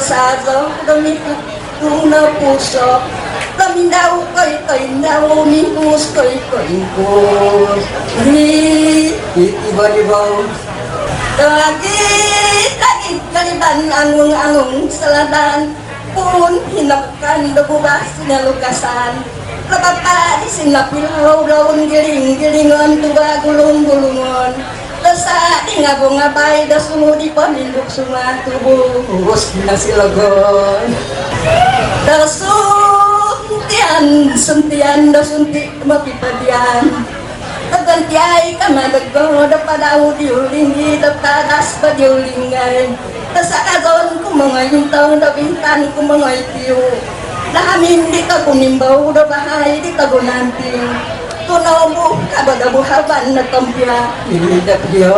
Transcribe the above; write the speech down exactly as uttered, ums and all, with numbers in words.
Sazo do mitu tung no puso. Lamindau koi koi nau mingkus koi koi kus. Ri iba di bau. Lagi lagi kaliban angung angung saladan. Pun hinakan do bubas na lukasan. Labapa di sinapilau laun giling gilingon tuba gulung gulungon. Dosa di ngabung abai do sumu di paminduk suma tubuh nasi logon. Dosun tian suntian dosun ti mapipadian. Tagantiai kama dego do padau di ulinggi do padas pa di ulinggai. Tasakazon ku mongoi intong do bintan ku mongoi tiu. Dahamin di ka kunimbau do bahai di ka gunanti. Tunobu ka bagabu haban na tompia. Ini dak dio.